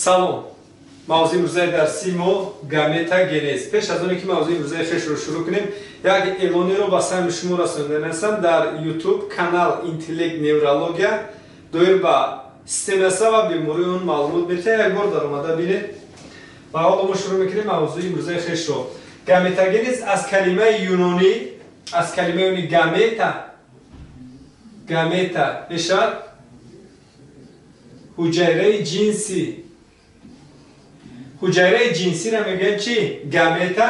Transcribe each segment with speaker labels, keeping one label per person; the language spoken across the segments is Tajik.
Speaker 1: Салом. Мавзӯи имрӯзаи дарсии мо гаметогенез. Пеш аз оне ки мавзӯи имрӯзаи хешро шурӯъ кунем, як эълонеро ба самъи шумо расонидан ҳастам. Дар YouTube канал Интеллект Неврология доир ба системаи асаб ва бемории он маълумот метиҳад. Як бор даромада бинед. Ва ҳоло мо шурӯъ мекунем мавзӯи имрӯзаи хешро. Гаметогенез аз калимаи юнонӣ, аз калимаи юнонӣ гамета, гамета мешавад ҳуҷайраи ҷинсӣ. Ҳуҷайраи ҷинсиро мегӯянд чӣ? Гамета.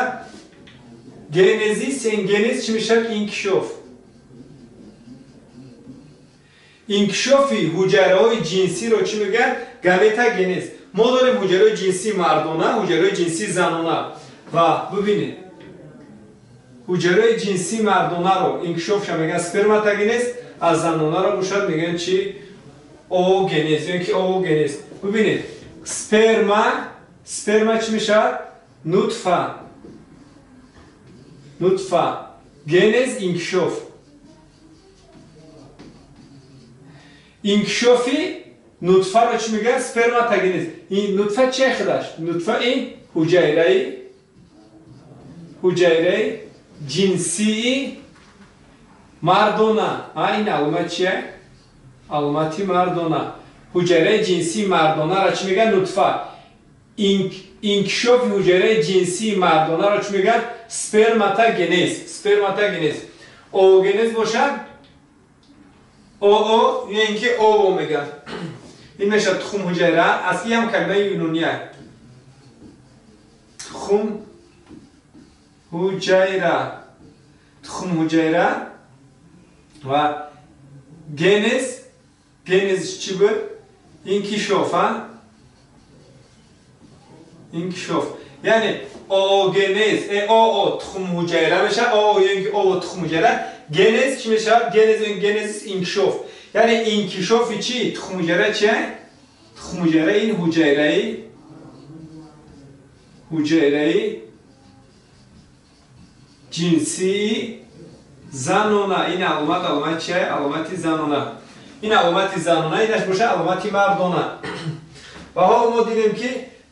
Speaker 1: Генезис, генез чӣ мешавад? Инкишоф. Инкишофи ҳуҷайраҳои ҷинсиро чӣ мегӯянд? Гаметогенез. Мо дорем ҳуҷайраҳои ҷинсии мардона, ҳуҷайраҳои ҷинсии занона. Ва бибинед, ҳуҷайраҳои ҷинсии мардонаро инкишофша мегӯянд сперматогенез, аз занонаро бошад мегӯянд чӣ? Оогенез ё ки оогенез. Бибинед, сперма, сперма чӣ мешавад? Нутфа. Нутфа. Генез инкишоф. Инкишофи нутфаро чӣ мегӯянд? Сперматогенез. Ин нутфа чӣ худаш? Нутфа ин ҳуҷайраи ҷинсии мардона. Ин аломат чия? Аломати мардона. Ҳуҷайраи ҷинсии мардонаро чӣ мегӯянд? Нутфа. Инкишофи ҳуҷайраи ҷинсии мардонаро чӣ мегӯянд? Сперматогенез. Сперматогенез. Оогенез бошад оо ё ин ки ово мегӯянд. Ин мешавад тухм ҳуҷайра. Аз ин ҳам калимаи юнония. Тухм ҳуҷайра. Тухм ҳуҷайра ва генез. Генез чӣ буд? Инкишоф, а? Инкишоф. Яъне оогенез, оо тухм ҳуҷайра мешавад, оо ё ин ки ово тухм ҳуҷайра. Генез чӣ мешавад? Генез, генезис инкишоф. Яъне инкишофи чӣ? Тухм ҳуҷайра чия? Тухм ҳуҷайра ин ҳуҷайраи ҷинсии занона. Ин аломат, аломати чия? Аломати занона. Ин аломати занона, инаш бошад аломати мардона. Ва ҳоло мо дидем ки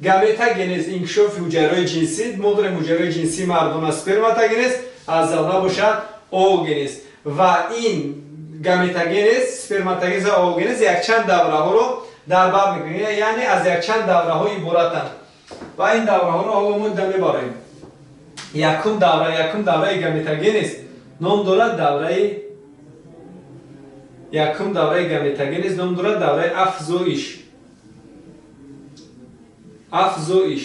Speaker 1: гаметогенез инкишофи ҳуҷайраҳои ҷинсӣ, мо дорем ҳуҷайраҳои ҷинсии мардона сперматогенез, аз занона бошад оогенез. Ва ин гаметогенез, сперматогенез ва оогенез якчанд давраҳоро дар бар мегиранд, яъне аз якчанд давраҳо иборатанд. Ва ин давраҳоро ҳоло мо дида мебарем. Якум давра, якум давраи гаметогенез ном дорад давраи, якум давраи гаметогенез ном дорад давраи афзоиш. Афзоиш.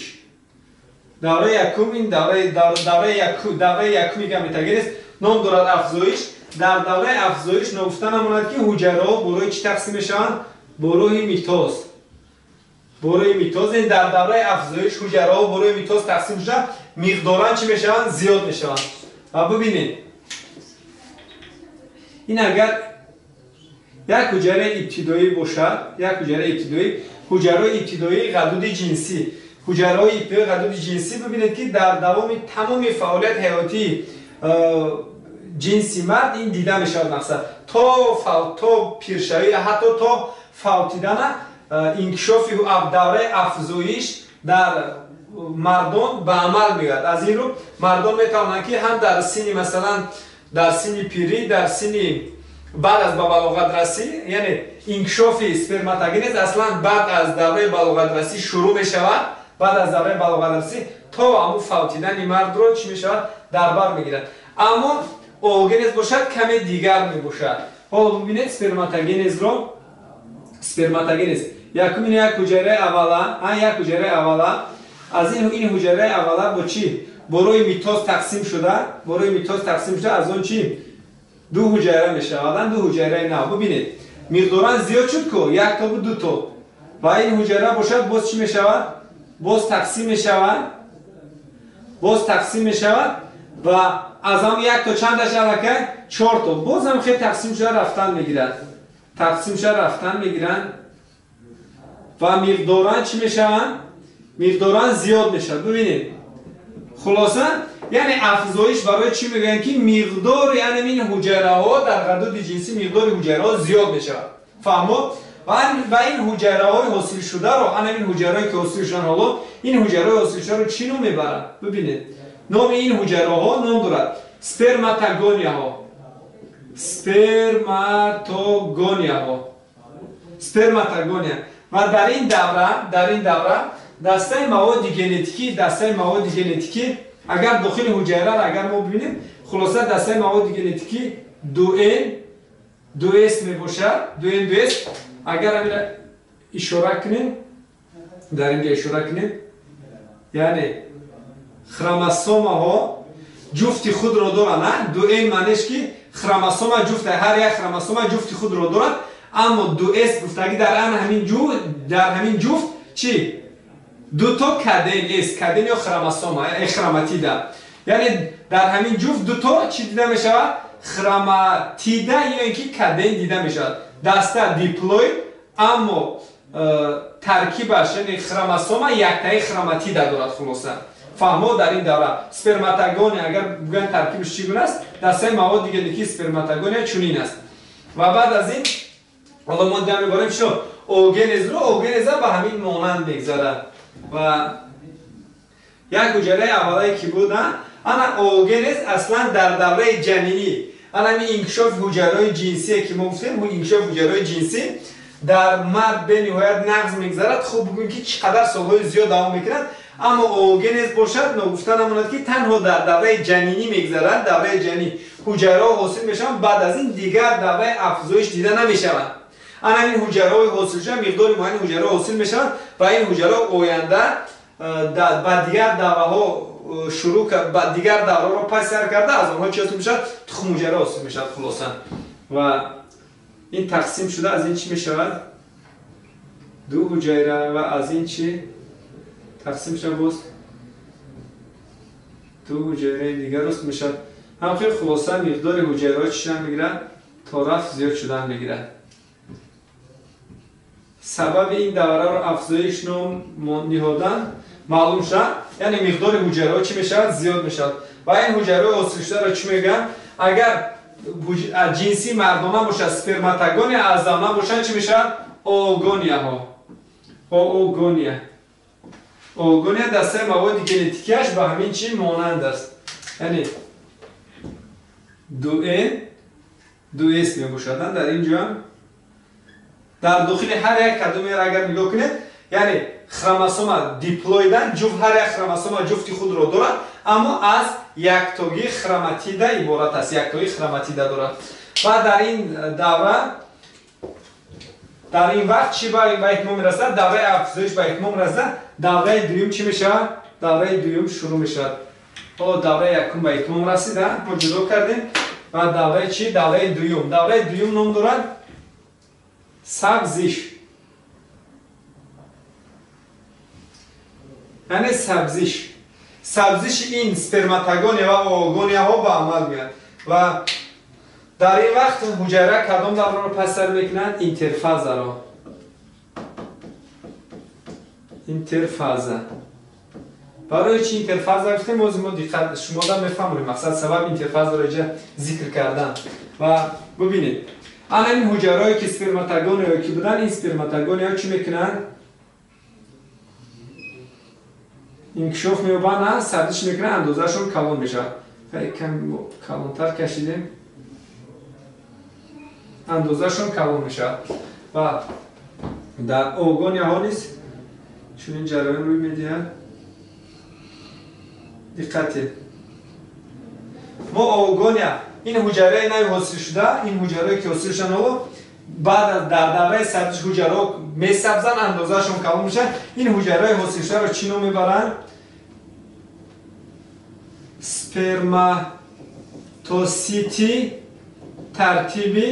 Speaker 1: Давраи якум ин давраи, давраи якум, давраи якуми гаметогенез ном дорад афзоиш. Дар давраи афзоиш ногуфта намонад ки ҳуҷайраҳо бо роҳи чӣ тақсим мешаванд? Бо роҳи митоз. Бо роҳи митоз. Ин дар давраи афзоиш ҳуҷайраҳо бо роҳи митоз тақсим шуда, миқдоран чӣ мешаванд? Зиёд мешаванд. Ва бибинед, ин агар як ҳуҷайраи ибтидоӣ бошад, як ҳуҷайраи ибтидоӣ, ҳуҷайраҳои ибтидоии ғадуди ҷинсӣ, ҳуҷайраҳои ибтидоии ғадуди ҷинсӣ, бибинед ки дар давоми тамоми фаъолияти ҳаётии ҷинси мард ин дида мешавад. Мақсад то пиршавӣ, ҳатто то фавтидана инкишофи давраи афзоиш дар мардон ба амал меояд. Аз ин рӯ мардон метавонанд ки ҳам дар синни, масалан, дар синни пирӣ, дар синни баъд аз ба балоғатрасӣ, яъне инкишофи сперматогенез аслан баъд аз давраи балоғатрасӣ шурӯъ мешавад, баъд аз давраи балоғатрасӣ то ҳамун фавтидани мардро чӣ мешавад? Дар бар мегирад. Аммо оогенез бошад каме дигар мебошад. Ҳоло бибинед сперматогенезро. Сперматогенез якум ин як ҳуҷайраи аввала, як ҳуҷайраи аввала. Аз ин ҳуҷайраи аввала бо чӣ? Бо роҳи митоз тақсим шуда, бо роҳи митоз тақсим шуда, аз он чӣ? Ду ҳуҷайра мешавад, ду ҳуҷайраи нав. Бибинед, миқдоран зиёд шуд ку, як то буд, ду то. Ва ин ҳуҷайра бошад боз чӣ мешавад? Боз тақсим мешавад, боз тақсим мешавад ва аз ҳам як то чандаш аллакай? Чор то. Боз ҳам хеле тақсим шуда рафтан мегирад, тақсим шуда рафтан мегиранд ва миқдоран чӣ мешаванд? Миқдоран зиёд мешавад. Бибинед, хулоса, яъне афзоиш барои чӣ мегӯянд ки миқдори ин ҳуҷайраҳо дар ғадуди ҷинсӣ миқдори ҳуҷайраҳо зиёд мешавад. Фаҳмо? Ва ин ҳуҷайраҳои ҳосилшударо, ана ин ҳуҷайраҳое ки ҳосил шуданд ҳоло, ин ҳуҷайраҳои ҳосилшударо чӣ ном мебаранд? Бибинед, номи ин ҳуҷайраҳо ном дорад сперматогонияҳо. Сперматогонияҳо. Сперматогония. Ва дар ин давра дастаи маводи генетикӣ, агар дохили ҳуҷайраро агар мо бибинем, хулоса дастаи маводи генетикӣ 2N 2S мебошад. 2N 2S. Агар ҳаминро ишора кунем, дар инҷо ишора кунем, яъне хромосомаҳо ҷуфти худро доранд. 2N маънеш ки хромосома ҷуфт, ҳар як хромосома ҷуфти худро дорад, аммо 2S гуфтагӣ дар ҳамин ҷуфт чӣ? Дуто каден S, каден ё хромосома, хроматида. Яъне дар ҳамин ҷуфт дуто чӣ дида мешавад? Хроматида ё ин ки каден дида мешавад. Даста диплоид, аммо таркибаш, яъне хромосома яктаи хроматида дорад. Хулоса фаҳмо дар ин давра сперматогония агар бигӯянд таркибаш чӣ гуна аст, дастаи маводи генетикии сперматогония чунин аст. Ва баъд аз ин ҳоло мо дида мебарем чиро? Оогенезро. Оогенеза ба ҳамин монанд мегзарад. Ва як ҳуҷайраи аввалае ки буд, ана оогенез аслан дар давраи ҷанинӣ, ана ҳамин инкишофи ҳуҷайраҳои ҷинсие ки мо гуфтем, инкишофи ҳуҷайраҳои ҷинсӣ дар мард бениҳоят нағз мегзарад. Хуб бигӯем ки чӣ қадар солҳои зиёд давом мекунад, аммо оогенез бошад, ногуфта намонад ки танҳо дар давраи ҷанинӣ мегзарад. Давраи ҷанин ҳуҷайраҳо ҳосил мешаванд, баъд аз ин дигар давраи афзоиш дида намешаванд. Ана ҳамин ҳуҷайраҳои ҳосилшуда, миқдори муайяни ҳуҷайраҳо ҳосил мешаванд ва ин ҳуҷайраҳо оянда ба дигар давраҳо шурӯъ, ба дигар давраҳоро пас сар карда, аз онҳо чӣ ҳосил мешавад? Тухмҳуҷайра ҳосил мешавад. Хулоса ва ин тақсим шуда аз ин чӣ мешавад? Ду ҳуҷайра, ва аз ин чӣ тақсим шуда боз ду ҳуҷайраи дигар рост мешавад. Ҳамхел хулоса миқдори ҳуҷайраҳо чӣ шудан мегирад? То рафт зиёд шудан мегирад. Сабаби ин давраро афзоиш ном ниҳодан маълум шуд, яъне миқдори ҳуҷайраҳо чӣ мешавад? Зиёд мешавад. Ва ин ҳуҷайраҳои ҳосилшударо чӣ мегӯянд? Агар ҷинси мардона бошад сперматогония, аз занона бошад чӣ мешавад? Оогонияҳо. Оогония. Оогония дастаи маводи генетикиаш ба ҳамин чӣ монанд аст, яъне 2N 2S мебошад. Дар ин ҷо дар дохили ҳар як кадомеро агар нигоҳ кунед, яъне хромосома диплоидан, ҷуфт, ҳар як хромосома ҷуфти худро дорад, аммо аз яктогии хроматида иборат аст, яктогии хроматида дорад. Ва дар ин давра, дар ин вақт чӣ ба итмом мерасад? Давраи афзоиш ба итмом расад. Давраи дуюм чӣ мешавад? Давраи дуюм шурӯъ мешавад. Ҳоло давраи якум ба итмом расид, мо ҷудо кардем. Ва давраи чӣ? Давраи дуюм. Давраи дуюм ном дорад сабзиш, яъне сабзиш. Сабзиши ин сперматогония ва оогонияҳо ба амал меояд. Ва дар ин вақт ҳуҷайра кадом давраро пас сар мекунад? Интерфазаро. Интерфаза. Барои чӣ интерфаза гуфтем? Боз мо диққат шумо да мефаҳмонем мақсад сабаби интерфазаро инҷа зикр кардан. Ва бибинед, ана ин ҳуҷайраҳое ки сперматогониyaҳое ки буданд, ин сперматогонияҳо чӣ мекунанд? Инкишоф меёбанд, сабзиш мекунанд, андозаашон калон мешавад. Кам калонтар кашидем, андозаашон калон мешавад. Ва дар оогонияҳо низ чунин ҷараён рӯй медиҳад. Диққате, мо оогония, ин ҳуҷайраи нави ҳосилшуда, ин ҳуҷайрае ки ҳосил шуданд ҳоло баъд аз дар давраи сабзиш ҳуҷайраҳо месабзанд, андозаашон калон мешавад. Ин ҳуҷайраҳои ҳосилшударо чӣ ном мебаранд? Сперматосити тартиби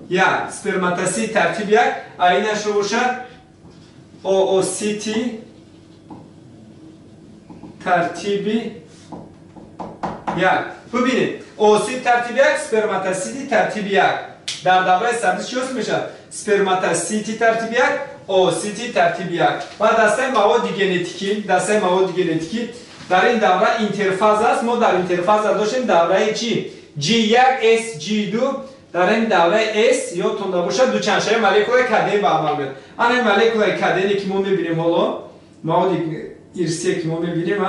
Speaker 1: як. Сперматосити тартиби як, айнашро бошад оосити тартиби як. Бибинед, оосит тартиби як, сперматосити тартиби як. Дар давраи сабзиш чӣ ҳосил мешавад? Сперматосити тартиби як, оосити тартиби як. Ва дастаи маводи генетикӣ, дастаи маводи генетикӣ дар ин давра интерфаза аст. Мо дар интерфаза доштем давраи чӣ? G1, S, G2. Дар ин давраи S ёдтон бошад, дучандшавии молекулаи КДН ба амал меояд. Ана ин молекулаи КДН ки мо мебинем ҳоло, маводи ирсие ки мо мебинем,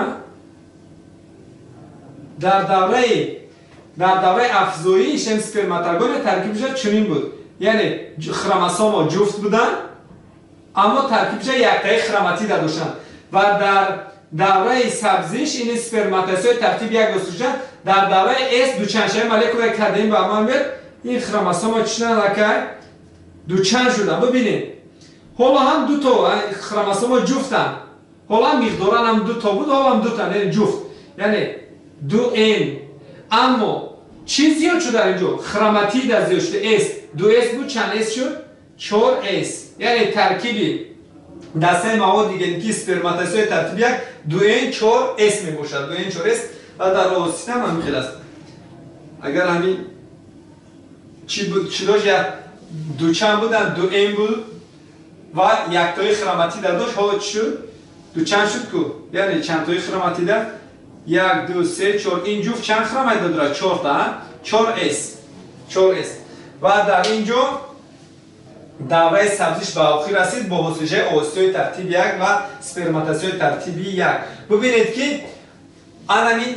Speaker 1: дар давраи афзоиш ин сперматогония таркибша чунин буд. Яъне хромосомҳо ҷуфт буданд, аммо таркибша яктаи хроматида доштанд. Ва дар давраи сабзиш ин сперматозоид тартиби як доштанд. Дар давраи S дучандшавии молекулаи КДН ба амал меояд. Ин хромосомҳо чӣ шуданд аллакай? Дучанд шуданд. Бибинед, ҳоло ҳам дуто хромосомҳо ҷуфтанд. Ҳоло ҳам миқдоран ҳам дуто буд, ҳоло ҳам дутанд, яъне ҷуфт, яъне 2N. Аммо чӣ зиёд шуд дар инҷо? Хроматида зиёд шуд. S 2S буд, чанд S шуд? 4S. Яъне таркиби дастаи маводи генетикии сперматозоид тартиби як 2N 4S мебошад. 2N 4S ва дар оосит ҳам ҳамин хел аст. Агар ҳамин чӣ буд, чӣ дошт, як дучанд буданд, 2N буд ва яктои хроматида дошт. Ҳоло чӣ шуд? Дучанд шуд ку? Яъне чандтои хроматида? 1, 2, 3, 4. Ин ҷуфт чанд хроматида дорад? 4 та, 4S. 4S. Ва дар ин ҷо давраи сабзиш ба охир расид бо ҳосилшавии ооситҳои тартиби як ва сперматозоиди тартиби як. Бибинед ки анамин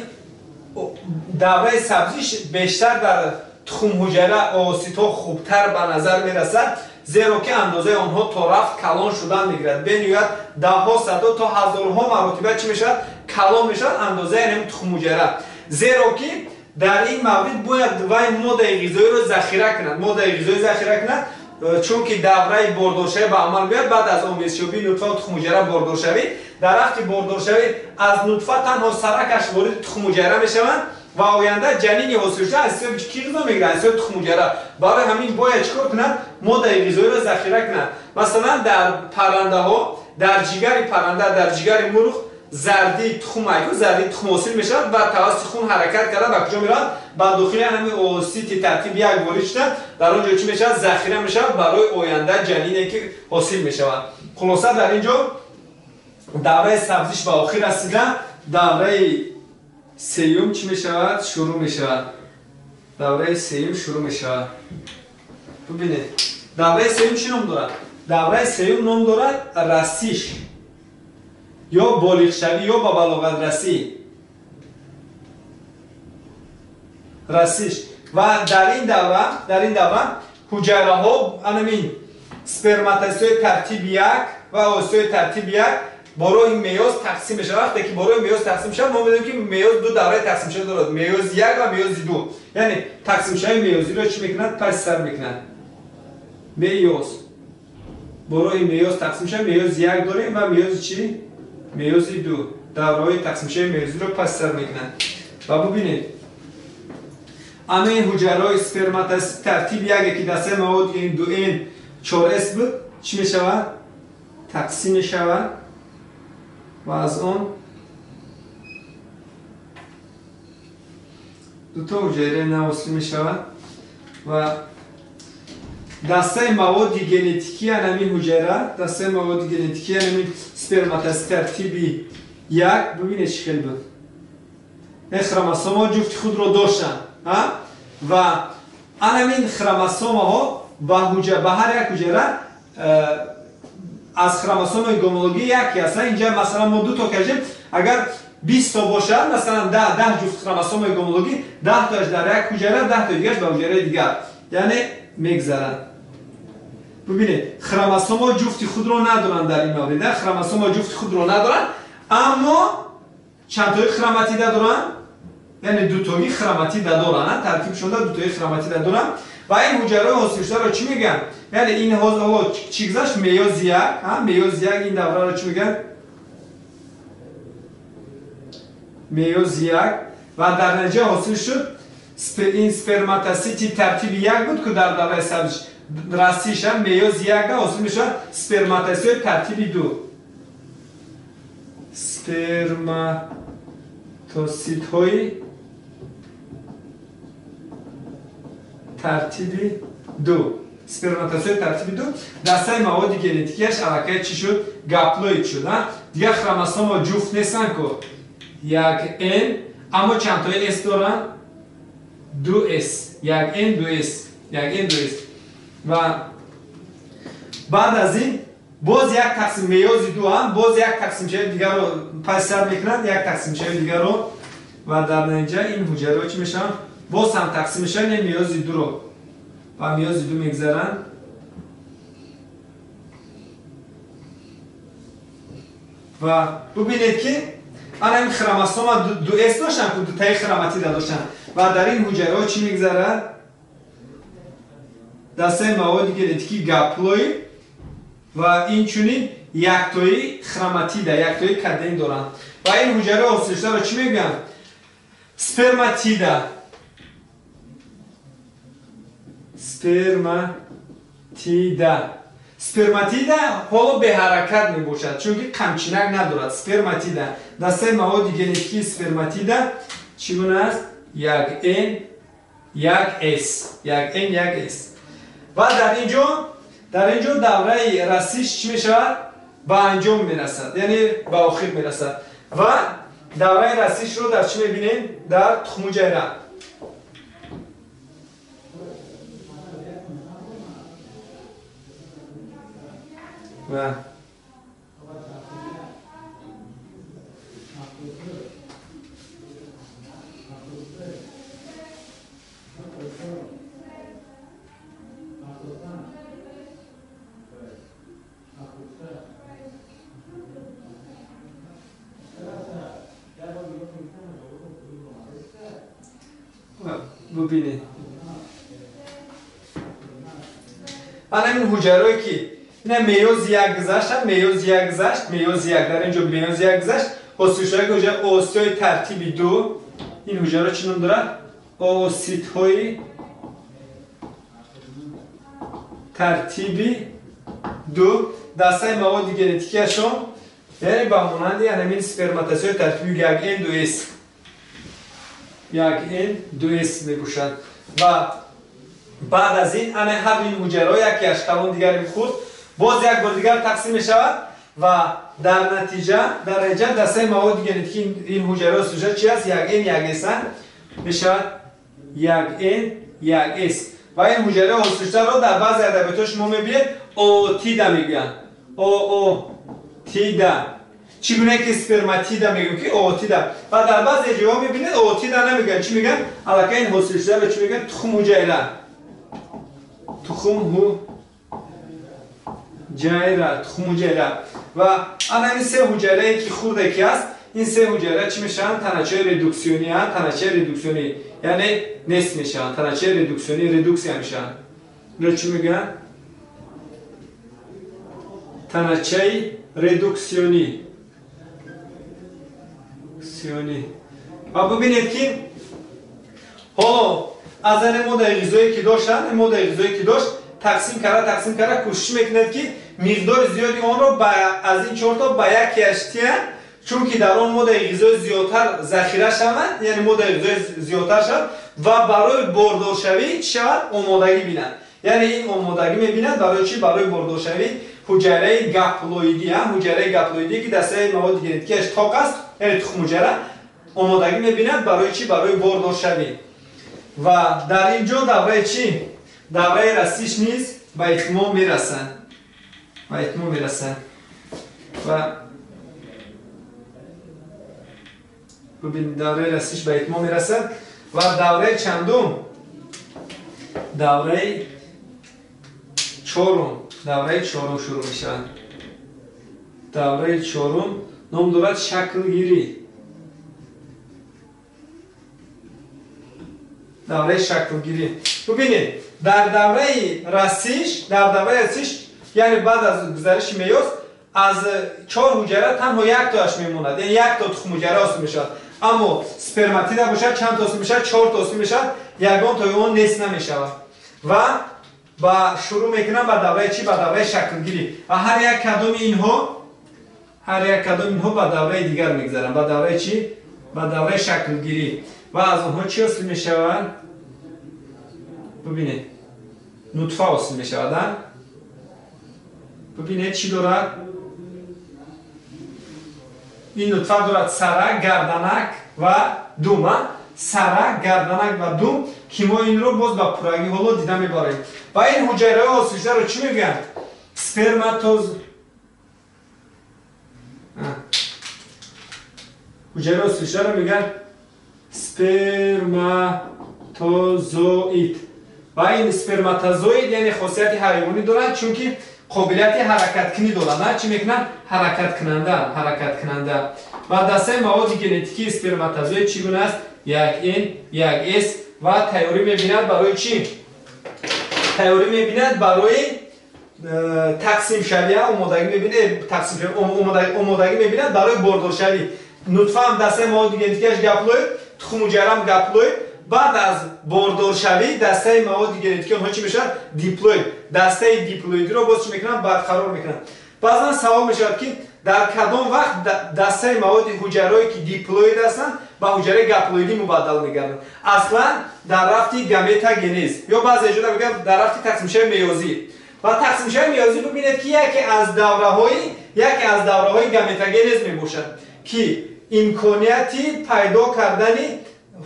Speaker 1: давраи сабзиш бештар дар тухмҳуҷайра ооситҳо хубтар ба назар мерасад, зеро ки андозаи онҳо то рафт калон шудан мегирад. Бениҳоят даҳҳо, садҳо то ҳазорҳо маротиба чӣ мешавад? Калон мешавад андозаи ҳамин тухмҳуҷайра. Зеро ки дар ин маврид бояд вай моддаи ғизоиро захира кунад, моддаи ғизоӣ захира кунад, чунки давраи бордоршавӣ ба амал меояд. Баъд аз омезшавии нутфа ва тухмҳуҷайра бордоршавӣ, дар рафти бордоршавӣ аз нутфа танҳо саракаш вориди тухмҳуҷайра мешаванд ва оянда ҷанини ҳосилшуда аз ҳисоби кӣ ғизо мегирад? Аз ҳисоби тухмҳуҷайра. Барои ҳамин бояд чӣ кор кунад? Моддаи ғизоиро захира кунад. Масалан, дар паррандаҳо, дар ҷигари парранда, дар ҷигари мурғ зардии тухм, зардии тухм ҳосил мешавад ва тавассути хун ҳаракат карда ба куҷо меравад? Ба дохили ҳамин оосити тартиби як ворид шуда, дар он ҷо чӣ мешавад? Захира мешавад барои оянда ҷанине ки ҳосил мешавад. Хулоса, дар ин ҷо давраи сабзиш ба охир расида, давраи сеюм чӣ мешавад? Шурӯъ мешавад. Давраи сеюм шурӯъ мешавад. Бибинед, давраи сеюм чӣ ном дорад? Давраи сеюм ном дорад расиш ё болиғшавӣ ё ба балоғатрасӣ. Расиш. Ва дар ин давра ҳуҷайраҳо, анамин сперматозоиди тартиби як ва ооситҳои тартиби як бо роҳи меоз тақсим мешавад. Вақте ки бо роҳи меоз тақсим мешавад, мо медонем ки меоз ду давраи тақсимшавӣ дорад: меози як ва меози ду. Яъне тақсимшавии меозиро чӣ мекунад? Пас сар мекунад. Меоз бо роҳи меоз тақсим мешавад. Меози як дорем ва меози чӣ? Меози ду. Давраҳои тақсимшавии меозиро пас сар мекунад. Ва бубинед, ҳамаи ҳуҷайраҳои сперматозоид тартиби яке ки дастаи маводи 2N 4S буд, чӣ мешавад? Тақсим мешавад ва аз он дуто ҳуҷайраи нав ҳосил мешавад ва дастаи маводи генетикии ҳамин ҳуҷайра, дастаи маводи генетикии ҳамин сперматозоид тартиби як, бибинед чӣ хел буд. Ин хромосомҳо ҷуфти худро доштанд ва ҳамин хромосомаҳо ба ҳар як ҳуҷайра аз хромосомаи гомологӣ яке аст. Инҷа масалан мо дуто кашем, агар 20 то бошад, масалан 10 ҷуфт хромосомаи гомологӣ, 10 тоаш дар як ҳуҷайра, 10 тои дигараш ба ҳуҷайраи дигар, яъне мегзаранд. Бибинед, хромосомҳо ҷуфти худро надоранд дар ин маврид, хромосомҳо ҷуфти худро надоранд, аммо чандтои хроматида доранд? Яъне дутои хроматида доранд, таркибшонда дутои хроматида доранд. Ва ин ҳуҷайраҳои ҳосилшударо чӣ мегӯянд? Яъне ин ҳоло чӣ гузашт? Меози як, меози як, ин давраро чӣ мегӯянд? Меози як. Ва дар натиҷа ҳосил шуд ин сперматосити тартиби як буд, ки дар давраи сабзиш расиш меози як ҳосил мешавад сперматосити тартиби ду. Сперматоситҳои тартиби ду. Сперматозоид тартиби ду. Дастаи маводи генетикияш аллакай чӣ шуд? Гаплоид шуд. Дигар хромосомҳо ҷуфт нестанд ку, як N, аммо чандтои S доранд? 2S. 1 N, 2S. 1N 2S. Ва баъд аз ин боз як тақсим меёзи ду ҳам боз як тақсимшави дигарро пас сар мекунанд, як тақсимшави дигарро ва дар натиҷа ин ҳуҷайраҳо чӣ мешаванд? Боз ҳам тақсим мешаванд, яъне меёзи дуро ба меёзи ду мегзаранд. Ва бубинед ки ана ин хромосома 2S доштанд, ки дутаи хроматида доштанд ва дар ин ҳуҷайраҳо чӣ мегзарад? Дастаи маводи генетикии гаплоид ва инчунин яктои хроматида, яктои каден доранд. Ва ин ҳуҷайраҳо ҳосилшударо чӣ мегӯянд? Сперматида. Сперматида. Сперматида ҳоло беҳаракат мебошад, чунки қамчинак надорад. Сперматида. Дастаи маводи генетикии сперматида чӣ гуна аст? 1N 1S. 1N 1S. Ва дар инҷо давраи расиш чӣ мешавад? Ба анҷом мерасад, яъне ба охир мерасад. Ва давраи расишро дар чӣ мебинем? Дар тухмуҷайра. Ва бубинед, ана ин ҳуҷайрое ки ина меёзи як гузаштанд, меёзи як гузашт, меёзи як, дар инҷо меёзи як гузашт, ҳосилшудаи ҳуҷайра ооситҳои тартиби ду. Ин ҳуҷайраҳо чӣ ном дорад? Ооситҳои тартиби ду. Дастаи маводи генетикиашон яъне ба монанди ҳамин сперматозоиди тартиби 1N 2S, 1N 2S мебошад. Ва баъд аз ин ана ҳар ин ҳуҷайраҳо якеаш калон, дигари хурд, боз як бор дигар тақсим мешавад ва дар натиҷа дастаи маводи генетикии ин ҳуҷайраҳо сӯжа чи аст? 1N 1S мешавад, 1N 1S. Ва ин ҳуҷайраҳо ҳосилшударо дар баъзе адабиётҳо шумо мебинед оотида мегӯянд. Оотида. Чӣ гуна ки сперматида мегӯем ки оотида. Ва дар баъзе ҷоҳо мебинед оотида намегӯянд. Чӣ мегӯянд? Аллакай ин ҳосилшударо чӣ мегӯянд? Тухмҳуҷайра. Тухмҳуҷайра, тухмҳуҷайра. Ва ана ин се ҳуҷайрае ки хурде ки аст, ин се ҳуҷайра чӣ мешаванд? Таначаи редуксионӣ, таначаи редуксионӣ, яъне нест мешаванд. Таначаи редуксионӣ, редуксия мешаванд. Инро чӣ мегӯянд? Таначаи редуксионӣ. Ва бубинед ки ҳоло аз ин моддаи ғизое ки доштанд, ин моддаи ғизое ки дошт, тақсим карда кӯшиш мекунад ки миқдори зиёди онро аз ин чорто ба якеаш тиҳад, чунки дар он моддаи ғизои зиёдтар захира шавад, яъне моддаи ғизои зиёдтар шавад ва барои бордоршавӣ чӣ шавад? Омодагӣ бинад. Яъне ин омодагӣ мебинад барои чӣ? Барои бордоршавӣ ҳуҷайраи гаплоидӣ, ҳуҷайраи гаплоидӣ ки дастаи маводи генетикиаш тоқ аст, яъне тухмҳуҷайра омодагӣ мебинад барои чӣ? Барои бордоршавӣ. Ва дар ин ҷо давраи чӣ? Давраи расиш низ ба итмом мерасад. Ба итмом мерасад. Ва бубинед, давраи расиш ба итмом мерасад ва давраи чандум? Давраи чорум. Давраи чорум шурӯъ мешавад. Давраи чорум ном дорад шаклгирӣ. Давраи шаклгирӣ. Бубинед, дар давраи расиш, яъне баъд аз гузариши меёз аз чор ҳуҷайра танҳо яктоаш мемонад, яъне якто тухмҳуҷайра ҳосил мешавад. Аммо сперматида бошад чанд то ҳосил мешавад? Чор то ҳосил мешавад, ягон тои он нест намешавад. Ва ба шурӯъ мекунам ба давраи чӣ? Ба давраи шаклгирӣ. Ва ҳар як кадоми инҳо ба давраи дигар мегзаранд. Ба давраи чӣ? Ба давраи шаклгирӣ. Ва аз онҳо чӣ ҳосил мешавад? Бубинед, нутфа ҳосил мешавад. Бубинед чӣ дорад? Ин нутфа дорад сарак, гарданак ва дум. Сарак, гарданак ва дум. ки мо инро боз ба пуррагӣ ҳоло дида мебарем. Ва ин ҳуҷайраҳои ҳосилшударо чӣ мегӯянд? Сперматоз. Ҳуҷайраҳои ҳосилшударо мегӯянд сперматозоид. Ва ин сперматозоид яъне хосияти ҳайвонӣ доранд, чунки қобилияти ҳаракаткунӣ доранд. Чӣ мекунанд? Ҳаракаткунанда, ҳаракаткунанда. Ва дастаи маводи генетикии сперматозоид чӣ гуна аст? 1N, 1S ва тайёрӣ мебинад барои чӣ? Тайёрӣ мебинад барои тақсимшавӣ, омодагӣ мебинад, омодагӣ мебинад барои бордоршавӣ. Нутфа ҳам дастаи маводи генетикиаш гаплоид, тухмуҷайраам гаплоид. Баъд аз бордоршавӣ дастаи маводи генетикии онҳо чӣ мешавад? Диплоид. Дастаи диплоидиро боз чӣ мекунанд? Барқарор мекунанд. Баъзан савол мешавад, ки дар кадом вақт дастаи маводи ҳуҷайраҳое ки диплоид ҳастанд ба ҳуҷайраи гаплоидӣ мубаддал мегарданд. Аслан дар рафти гаметогенез ё баъзе ҷода мегӯянд дар рафти тақсимшавии меёзӣ. Ва тақсимшавии меёзӣ бибинед, ки яке аз давраҳои гаметогенез мебошад, ки имконияти пайдо кардани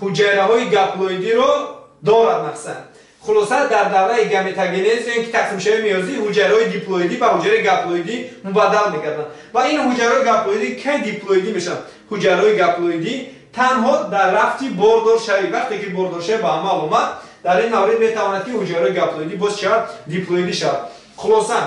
Speaker 1: ҳуҷайраҳои гаплоидиро дорад. Мақсад, хулоса, дар давраи гаметогенез ё ин ки тақсимшавии меёзӣ ҳуҷайраҳои диплоидӣ ба ҳуҷайраи гаплоидӣ мубаддал мегарданд. Ва ин ҳуҷайраҳои гаплоидӣ кай диплоидӣ мешаванд? Ҳуҷайраҳои гаплоидӣ танҳо дар рафти бордоршавӣ, вақте ки бордоршавӣ ба амал омад, дар ин маврид метавонад, ки ҳуҷайраҳои гаплоидӣ боз шавад, диплоидӣ шавад. Хулоса,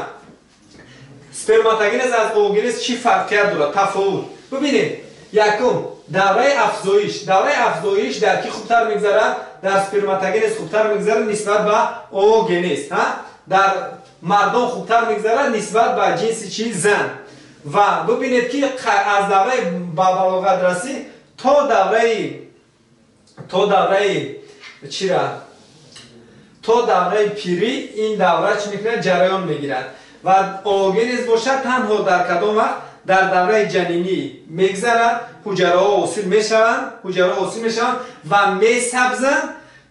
Speaker 1: сперматогенез аз оогенез чӣ фарқият дорад? Тафовут бибинед. Якум, давраи афзоиш. Давраи афзоиш дар ки хубтар мегзарад? Дар сперматогенез хубтар мегзарад нисбат ба оогенез. Дар мардон хубтар мегзарад нисбат ба ҷинси чи? Зан. Ва бибинед, ки аз давраи ба балоғат расӣ то давраи чира, то давраи пирӣ ин давра чӣ мекунад? Ҷараён мегирад. Ва оогенез бошад, танҳо дар кадом вақт? Дар давраи ҷанинӣ мегзарад. Ҳуҷраҳо ҳосил мешаванд, ҳуҷраҳо ҳосил мешаванд ва месабзанд.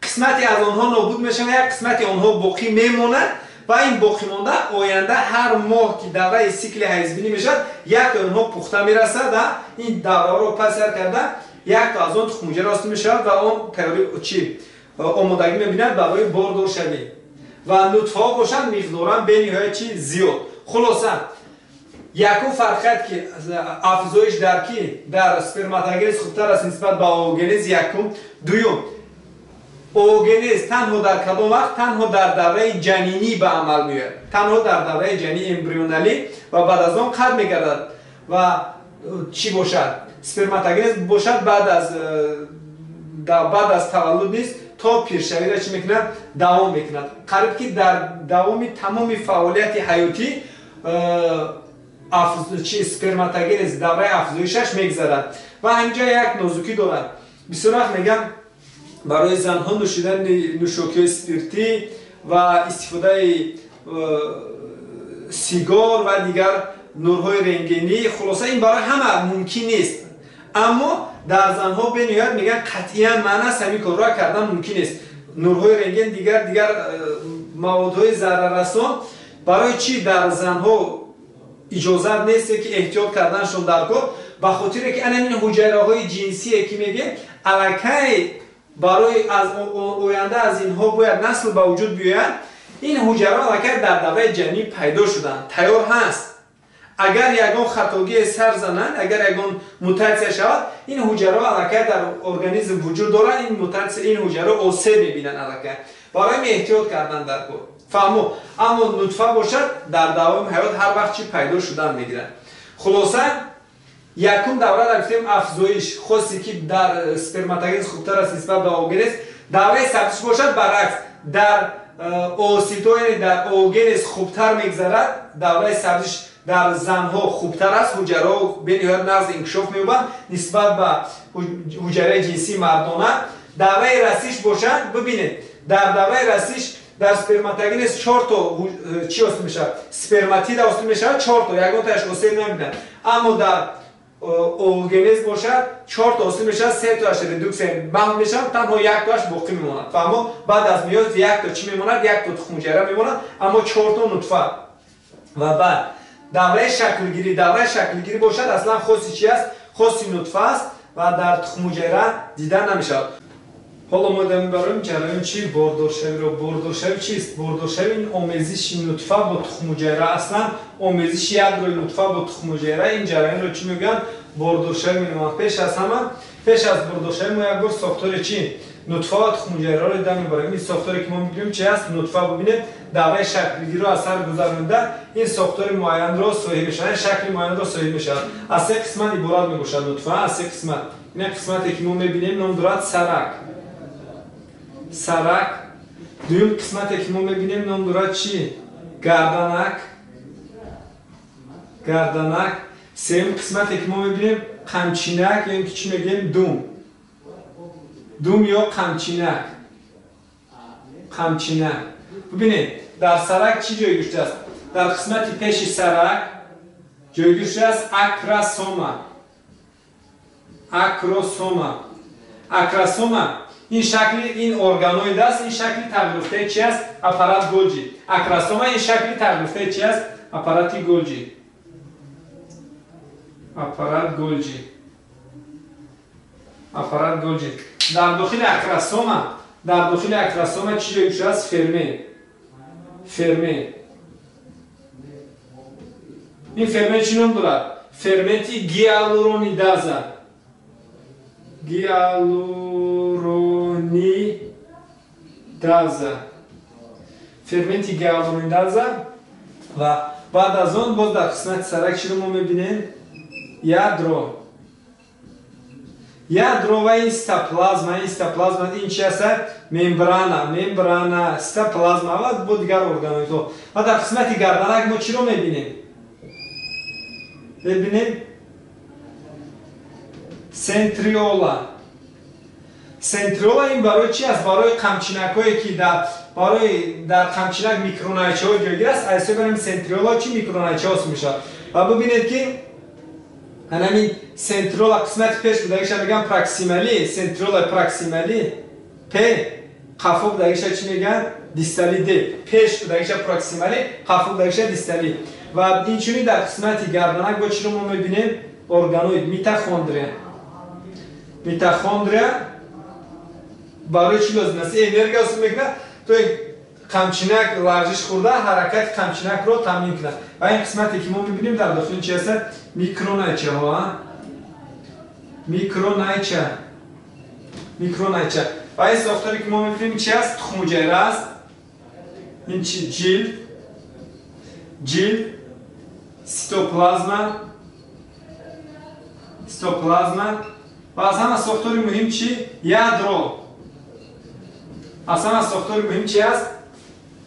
Speaker 1: Қисмате аз онҳо нобуд мешаванд, як қисмати онҳо боқӣ мемонад ва ин боқимонда оянда ҳар моҳ, ки давраи сикли ҳайзбинӣ мешавад, якто онҳо пухта мерасад. Ин давраро пасар карда, якто аз он тухмуҷара ҳосил мешавад ва он тайёри чӣ, омодагӣ мебинад барои бордоршавӣ. Ва нутфаҳо бошанд, миқдоран бениҳоят чи? Зиёд. Хулоса, якум фарқият, ки афзоиш дар ки, дар сперматогенез хубтар аст нисбат ба оогенез, якум. Дуюм, оогенез танҳо дар кадом вақт? Танҳо дар давраи ҷанинӣ ба амал меояд, танҳо дар давраи ҷанини эмбрионалӣ ва баъд аз он қатъ мегардад. Ва чӣ бошад? Сперматогенез бошад, баъд аз таваллуд низ то пиршавиро чӣ мекунад? Давом мекунад. Қариб ки дар давоми тамоми фаъолияти ҳаётӣ чи, сперматогенез давраи афзоишаш мегзарад. Ва ҳаминҷа як нозукӣ дорад. Бисёр вақт мегӯям, барои занҳо нӯшидани нӯшокиҳои спиртӣ ва истифодаи сигор ва дигар нурҳои рентгенӣ, хулоса, ин барои ҳама мумкин нест, аммо дар занҳо бениҳоят мегӯянд, қатъиян манъ аст, ҳамин корро кардан мумкин нест. Нурҳои рентген, дигар маводҳои зараррасон. Барои чӣ дар занҳо иҷозат несте, ки эҳтиёт карданашон дар кор? Ба хотире ки ана ин ҳуҷайраҳои ҷинсие, ки мегӯем, аллакай барои аз оянда аз инҳо бояд насл ба вуҷуд биёяд, ин ҳуҷайраҳо аллакай дар давраи ҷанин пайдо шуданд, тайёр ҳаст. Агар ягон хатогие сар зананд, агар ягон мутатсия шавад, ин ҳуҷайраҳо аллакай дар организм вуҷуд доранд, ин мутатсия, ин ҳуҷайраҳо осеб мебинанд аллакай. Барои ин эҳтиёт кардан дар кор. Фаҳмо? Аммо нутфа бошад, дар давоми ҳаёт ҳар вақт чӣ пайдо шудан мегирад. Хулоса, якум давра гуфтем, афзоиш хосе, ки дар сперматогенез хубтар аст нисбат ба оогенез. Давраи сабзиш бошад, баръакс, дар оосито, яъне дар оогенез хубтар мегзарад. Давраи сабзиш дар занҳо хубтар аст, ҳуҷайраҳо бениҳоят нағз инкишоф меёбанд нисбат ба ҳуҷайраи ҷинсии мардона. Давраи расиш бошад, бибинед, дар давраи расиш дар сперматогенез чорто чӣ ҳосил мешавад? Сперматида ҳосил мешавад, чорто, ягонтааш осеб намебинад. Аммо дар оогенез бошад, чорто ҳосил мешавад, сетоаш редуксия маҳв мешавад, танҳо яктоаш боқӣ мемонад. Фаҳмо? Баъд аз меёз якто чӣ мемонад? Якто тухмуҷайра мемонад, аммо чорто нутфа. Ва баъд давраи шаклгирӣ. Давраи шаклгирӣ бошад, аслан хоси чи аст? Хоси нутфа аст ва дар тухмуҷайра дида намешавад. Ҳоло мо идома мебарем ҷараёни чи? Бордоршавиро. Бордоршавӣ чист? Бордоршавӣ ин омезиши нутфа бо тухмуҷайра. Аслан омезиши ядрои нутфа бо тухмуҷайра, ин ҷараёнро чӣ мегӯянд? Бордоршавӣ меноманд. Пеш аз ҳама, пеш аз бордоршавӣ мо як бор сохтори чи? Нутфа ва тухмуҷайраро идома мебарем. Ин сохторе ки мо мебинем чи аст? Нутфа. Бубинед, давраи шаклгириро аз сар гузаронида ин сохтори муайянро соҳиб мешавад, шакли муайянро соҳиб мешавад. Аз се қисмат иборат мебошад нутфа, аз се қисмат. Ин қисмате ки мо мебинем ном дорад сарак. Сарак. Дуюм қисмате ки мо мебинем ном дорад чи? Гарданак. Гарданак. Сеюм қисмате ки мо мебинем қамчинак, ё ин ки чӣ мегӯем? Дум. Дум ё қамчинак. Қамчинак. Бубинед, дар сарак чӣ ҷойгир шудааст? Дар қисмати пеши сарак ҷойгир шудааст акросома. Акросома. Акросома ин шакли ин органоид аст, ин шакли тағйирёфтаи чи аст? Аппарат Голҷи. Акросома ин шакли тағйирёфтаи чи аст? Аппарати Голҷи. Аппарат Голҷи. Аппарат Голҷи. Дар дохили акросома, дар дохили акросома чӣ ҷойгир шудааст? Фермент. Фермент. Ин фермент чӣ ном дорад? Ферменти гиалуронидаза. Гиалуронидаза. Ферменти гиалуронидаза. Ва баъд аз он боз дар қисмати сарак чиро мо мебинем? Ядро. Ядро ва ин цитоплазма, ин цитоплазма ин чи аст? Мембрана, мембрана, цитоплазма ва бо дигар органоидҳо. Ва дар қисмати гарданак мо чиро мебинем? Мебинем центриола. Центриола ин барои чи аст? Барои қамчинакҳое ки дар барои дар қамчинак микронайчаҳо ҷойгир аст, аз ҳисоби ҳамин центриола чи микронайчаҳо ҳосил мешавад. Ва бубинед ки ҳамин центриола қисмати пеш будагиша мегӯянд проксималӣ, центриола проксималӣ, П, қафо будагиша чӣ мегӯянд? Дисталӣ Д. Пеш будагиша проксималӣ, қафо будагиша дисталӣ. Ва инчунин дар қисмати гарданак бо чиро мо мебинем? Органоид, митохондрия. Митохондрия барои чӣ лозим аст? Энергия ҳосил мекунад, то қамчинак лағжиш хӯрда ҳаракати қамчинакро таъмин кунад. Ва ин қисмате ки мо мебинем дар дохили чи аст? Микронайчаҳо. Микронайча. Микронайча. Ва ин сохторе ки мо мебинем чи аст? Тухмуҷайра аст. Ин чи? Ҷилд. Ҷилд, цитоплазма, цитоплазма. Ва аз ҳама сохтори муҳим чи? Ядро. Аз ҳама сохтори муҳим чи аст?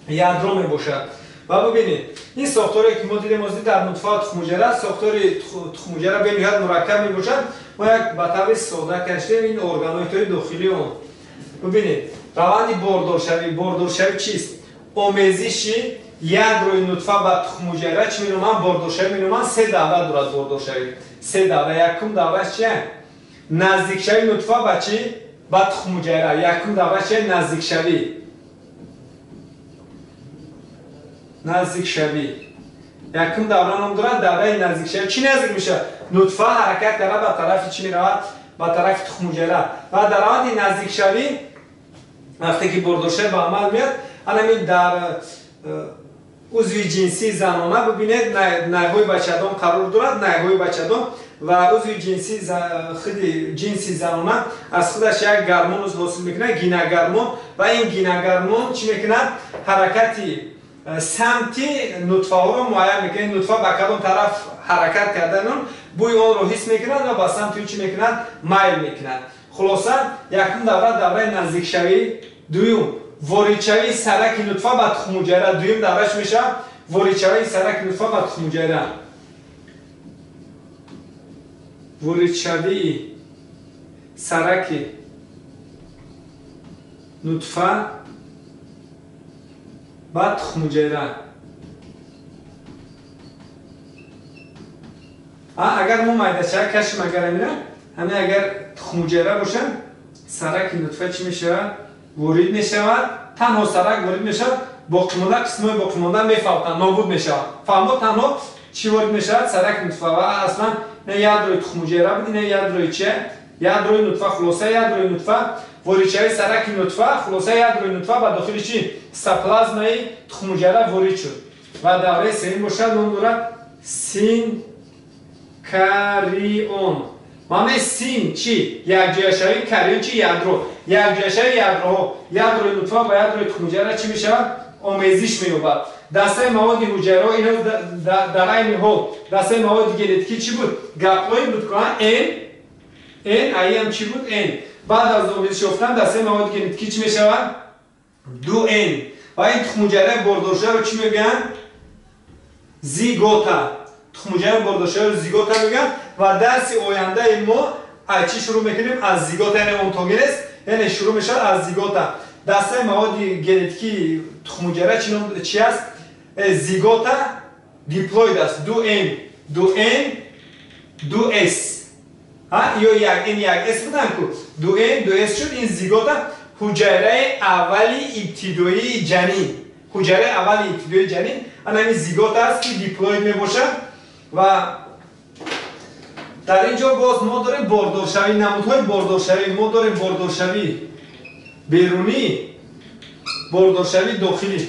Speaker 1: Ядро мебошад. Ва бубинед, ин сохторе ки мо дидем озди дар нутфа ва тухмуҷайра, сохтори тухмуҷайра бениҳоят мураккаб мебошад. Мо як ба таври сода кашидем ин органоидҳои дохилии он. Бубинед, раванди бордоршавӣ. Бордоршавӣ чист? Омезиши ядрои нутфа ба тухмуҷайра чӣ меноманд? Бордоршавӣ меноманд. Се давра дорад бордоршавӣ. Се давра. Якум давраш чи? Наздикшавии нутфа ба чӣ? Ба тухмуҷайра. Якум давраш чи? Наздикшавӣ. Наздикшавӣ. Якум давра ном дорад давраи наздикшавӣ. Чӣ наздик мешавад? Нутфа ҳаракат карда ба тарафи чӣ меравад? Ба тарафи тухмуҷайра. Ва дар раванди наздикшавӣ вақте ки бордоршавӣ ба амал меяд, ҳамин дар узви ҷинсии занона бубинед, найҳои бачадон қарор дорад, найҳои бачадон ва узви ҷинсии худи ҷинси занона аз худаш як гармон ҳосил мекунад, гинагармон. Ва ин гинагармон чӣ мекунад? Ҳаракати самти нутфаҳоро муайян мекунад. Нутфа ба кадом тараф ҳаракат кардан, он бӯи онро ҳис мекунад ва ба самти ӯ чӣ мекунад? Майл мекунад. Хулоса, якум давра давраи наздикшавӣ, дуюм воридшавии сараки нутфа ба тухмуҷайра. Дуюм давра чӣ мешавад? Воридшавии сараки нутфа ба тухмуҷайра. Воридшавии сараки нутфа ба тухмуҷайра. Агар мо майдача кашим, агар амина ҳамин агар тухмуҷайра бошад, сараки нутфа чӣ мешавад? Ворид мешавад. Танҳо сарак ворид мешавад, боқимонда қисмҳои боқимонда мефавтанд, нобуд мешавад. Фаҳмо, танҳо чӣ ворид мешавад? Сараки нутфа. Ва аслан ина ядрои тухмуҷайра буд, ина ядрои чи? Ядрои нутфа. Хулоса, ядрои нутфа Воридшавии сараки нутфа, хулоса ядрои нутфа ба дохили чӣ? Цитоплазмаи тухмҳуҷайра ворид шуд. Ва давраи сеюм бошад, ном дорад синкарион. Маънои син чӣ? Якҷояшавӣ, карион чӣ? Ядро. Якҷояшавии ядроҳо, ядрои нутфа ва ядрои тухмҳуҷайра чӣ мешавад? Омезиш меёбад. Дастаи маводи ҳуҷайраҳо ино дар айни ҳол дастаи маводи генетикӣ чӣ буд? Гаплоид буд, ку N, N, АИ ҳам чӣ буд? N. Баъд аз омезиш ёфтан дастаи маводи генетикӣ чӣ мешавад? 2N. Ва ин тухмҳуҷайраи бордоршавиро чӣ мегӯянд? Зигота. Тухмҳуҷайраи бордоршавиро зигота мегӯянд. Ва дарси ояндаи мо аз чӣ шурӯъ мекунем? Аз зигота, яъне онтогенез, яъне шурӯъ мешавад аз зигота. Дастаи маводи генетикии тухмҳуҷайра чӣ аст? Зигота диплоид аст. 2N, 2N, 2S. Ё 1N, 1S буданд ку? 2N, 2S шуд. Ин зигота ҳуҷайраи аввали ибтидоии ҷанин. Ҳуҷайраи аввали ибтидоии ҷанин ана ҳамин зигота аст, ки диплоид мебошад. Ва дар ин ҷо боз мо дорем бордоршавӣ, намудҳои бордоршавӣ. Мо дорем бордоршавии берунӣ, бордоршавии дохилӣ.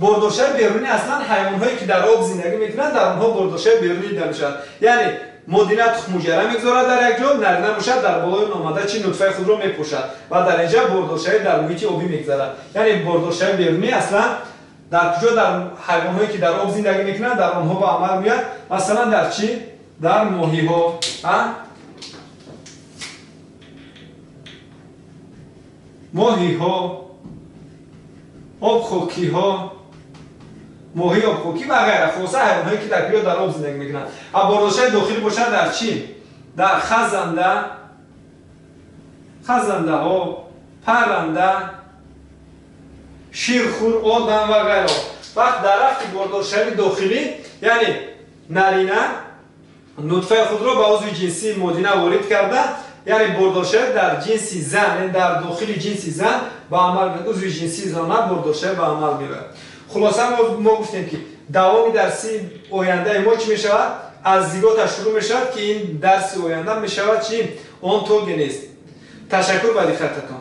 Speaker 1: Бордоршавии берунӣ аслан ҳайвонҳое ки дар об зиндагӣ мекунанд, дар онҳо бордоршавии берунӣ дида мешавад. Яъне модина тухмҳуҷайра мегузорад дар як ҷо, нарина бошад дар болои он омада чӣ нутфаи худро мепӯшад ва дар инҷа бордоршавӣ дар муҳити обӣ мегузарад. Яъне бордоршавии берунӣ аслан дар куҷо? Дар ҳайвонҳое ки дар об зиндагӣ мекунанд, дар онҳо ба амал меояд. Масалан дар чӣ? Дар моҳиҳо. Моҳиҳо, обхокиҳо, моҳи обхокӣ ва ғайра. Хулоса ҳайвонҳое ки дар куҷо? Дар об зиндагӣ мекунанд. А бордоршавии дохилӣ бошад дар чӣ? Дар хазанда, хазандаҳо, парранда, ширхӯр, одам ва ғайра. Вақт дар рафти бордоршавии дохилӣ, яъне нарина нутфаи худро ба узви ҷинсии модина ворид карда, яъне бордоршавӣ дар ҷинси зан, яъне дар дохили ҷинси зан ба амал меояд. Узви ҷинсии зана бордоршавӣ ба амал меояд. Хулоса мо гуфтем ки давоми дарси ояндаи мо чӣ мешавад? Аз зигота шурӯъ мешавад, ки ин дарси оянда мешавад чӣ? Онтогенез. Ташаккур ба диққататон.